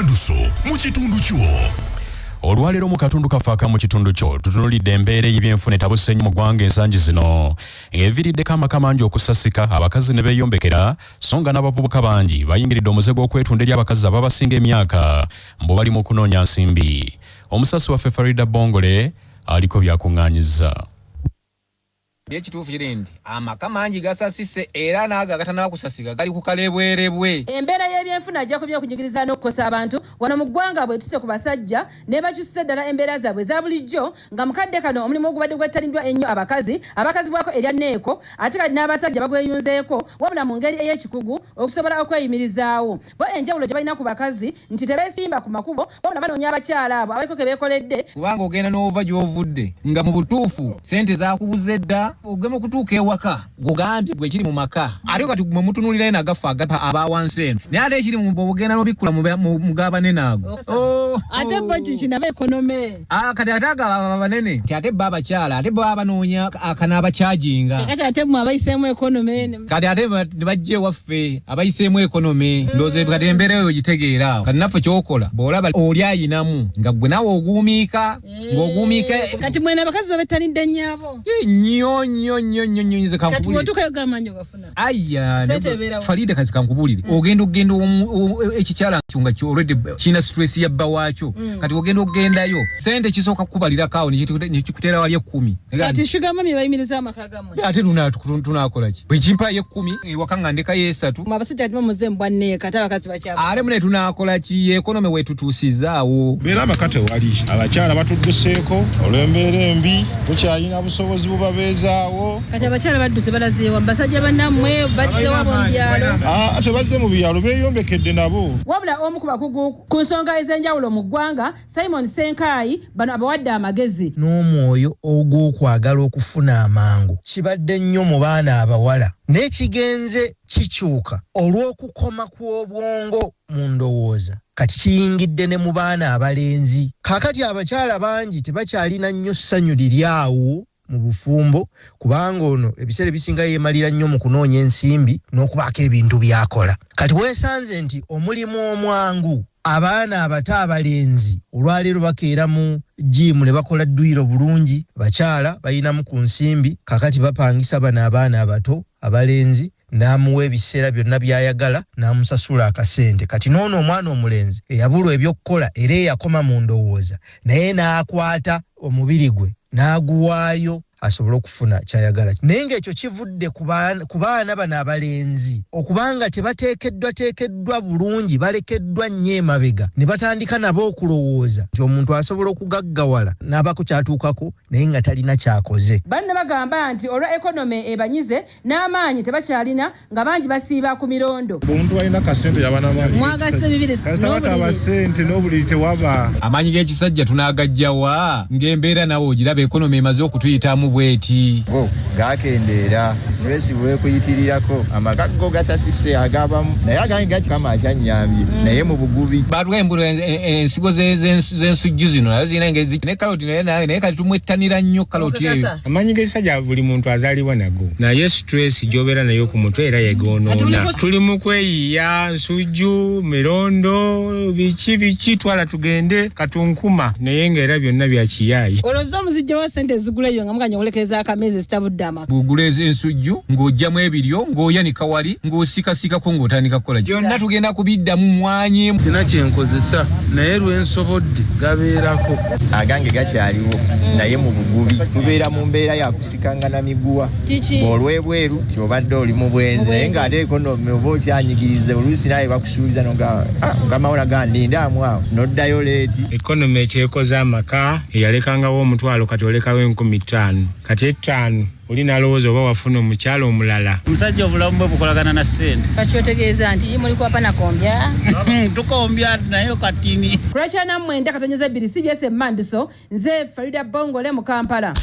Emmanduso mu kitundu kyo. Olwaleero mu katundu kaffe aka mu kitundu kyo tutunulidde embeera ey'ebyenfuna etabuse ennyo mu ggwanga ensangi zino, ng'eviiriddeko amaka mangi okusasika, abakazi ne beeyombekera, so nga n'abavubuka bangi bayingiridde omuze gw'okwetunda eri abakazi ababasinga emyaka mbu bali mu kunoonya nsimbi. Omusasi waffe Farida Bongole aliko byakuŋŋaanyizza. Naye ekituufu kiri nti amaka mangi gasasise era n'ago agatanaba kusasika gali ku kalebwerebwe. Embeera y'ebyenfuna gyekubye okunyigiriza n'okukosa abantu wano mu ggwanga bwetuse ku basajja nebakyusisa ddala embeera zaabwe eza bulijjo, nga mu kadde kano omulimu ogubadde gwettaniddwa ennyo abakazi abakazibwako erya neeko ate kati n'abasajja bagweyunzeeko wabula mu ngeri ey'ekikugu okusobola okweyimirizaawo. Bo enjawulo gye balina ku bakazi nti tebeesimba ku makubo wabula banoonya abakyala abo abaliko ke beekoledde. Kubanga ogenda n'ova gy'ovudde nga mu butuufu ssente zaakubuze dda, ogema okutuuka ewaka gugambye gwe ekiri mu maka, ate kati mwe mutunuulirayo nagaffe agapa aba wansi eno, naye ate ekiri mu bw'ogenda n'obikkula mu g'abanene ago. Oh, ate bo kiki nabo ekonome. Ah, kati ate ago aba banene nti ate bo abakyala ate bo baba banoonya akanaabakyajinga. Kati ate mwe abayiseemu ekonome. Kati ate ne bajja ewaffe abayiseemu ekonome, ndowooza kati embeera eyo ogitegeera awo. Kati naffe ky'okola bw'olaba oli ayinamu nga ggwe naawe oguumiika ng'oguumiika. Kati mwena abakazi babettanidde nnyo abo? Nnyo nnyo nnyo nnyo nnyo, nze Kati kankubuulire. bw'otuukayo gamba nnyo bafuna. Aya, Ssente ebeerawo. Farida, kati kankubuulire, ogenda okugenda ekikyala kyo nga already kirina stress ya bba waakyo, kati ogenda okugendayo sente kisooka kukubalirako awo nekikuteera wali 10. Kati sugar mummy bayimiriza amaka gammwe. Ate tunakola ki? Bwe kimpayo 10 ewaka nga ndekayo 3. Mwe abasajja kati mumuze mu bwanneeka, ate abakazi bakyaba. Ate mune tunakola ki? Economy wetutuusizaawo. Beera amaka tewali, abakyala batudduseeko olw'embeera embi, tukyalina busobozi bubabeezaawo. Kati abakyala badduse balazeewa? Mu basajja bannammwe bazzeewa mu byalo? Ah, tebazze mu byalo, beeyombekedde nabo. Wabula omu ku bakugu ku nsonga ez'enjawulo mu ggwanga, Simon Ssenkaayi, bano abawadde amagezi. N'omwoyo ogw'okwagala okufuna amangu kibadde nnyo mu baana abawala, naye kigenze kikyuka olw'okukoma kw'obwongo mu ndowooza, kati kiyingidde ne mu baana abalenzi. Kaakati abakyala bangi tebakyalina nnyo ssanyu liri awo mu bufumbo, kubanga ono ebiseera ebisinga yeemalira nnyo mu kunoonya ensimbi n'okubaako ebintu by'akola. Kati weesanze nti omulimu omwangu, abaana abato abalenzi olwaleero bakeera mu gym ne bakola dduyiro bulungi, bakyala balinamu ku nsimbi, kaakati bapangisa bano abaana abato abalenzi, n'amuwa ebiseera byonna by'ayagala n'amusasula akasente. Kati n'ono omwana omulenzi eyabulwa ebyokukola era eyakoma mu ndowooza, naye n'akwata omubiri gwe n'aguwaayo asobole okufuna ky'ayagala. Naye ng'ekyo kivudde ku baana bano abalenzi okubanga tebateekeddwateekeddwa bulungi, balekeddwa nnyo emabega ne batandika nabo okulowooza nti omuntu asobola okugaggawala n'abaako ky'atuukako naye nga talina ky'akoze. Banne bagamba nti olwa ekonome ebanyize n'amaanyi tebakyalina, nga bangi basiiba ku mirondo. Omuntu alina kasente yaba n'amaanyi. Mwagasse bibiri. Kasita bataba ssente n'obuliri tewaba. Amaanyi g'ekisajja tunaagaggya wa ng'embeera nawe ogiraba ekonome emaze okutuyitamu bw'eti? Go gakendeera, stress bwekuyitirirako, amaka go gasasise agabamu, naye agange gakikama akyannyambye naye mu bugubi. Baatuwa embuto ensigo z'ensujju zino nazo zirina engeri ne kaloti naye naye kati tumwettanira nnyo kaloti eyo. Amaanyi g'ekisajja buli muntu azaalibwa nago, naye stress gy'obeera nayo ku mutwe era yegoonoona. Tuli mu kweyiiya nsujju, mirondo, biki biki, twala tugende katunkuma, naye ng'era byonna bya kiyaayi. Olwo zo muzijja wa ssente ezigula eyo nga muganya okulekereza akameeza ezitabudde amaka? Bw'ogula ensujju ng'oggyamu ebiryo, ng'oyanika wali, ng'osikasikako, ng'otandika kukola. Byonna tugenda kubiddamu mmwanyi. Sina kye nkozesa naye lwe nsobodde gabeerako. Agange gakyaliwo naye mu bugubi. Tubeera mu mbeera ya kusikangana miguwa. Kiki? Bw'olwebweru ti obadde oli mu bwenzi, naye ng'ate economy oba okyanyigiriza, oluusi naawe bakusuubiza n'ogamba, ah, mukama wo naga ndindaamu awo n'oddayo leeti. Economy ekyekoze amaka, eyalekangawo omutwalo kati olekawo 5000, kati 5 oli n'alowooza oba wafuna omukyala omulala. Omusajja obulamu bwe bukolagana na ssente. Kati otegeeza nti muli kwapa na kombya? Tukombya naye katini. Ku lw'ekyana 9.2 CBS Emmanduso, nze Farida Bongole mu Kampala.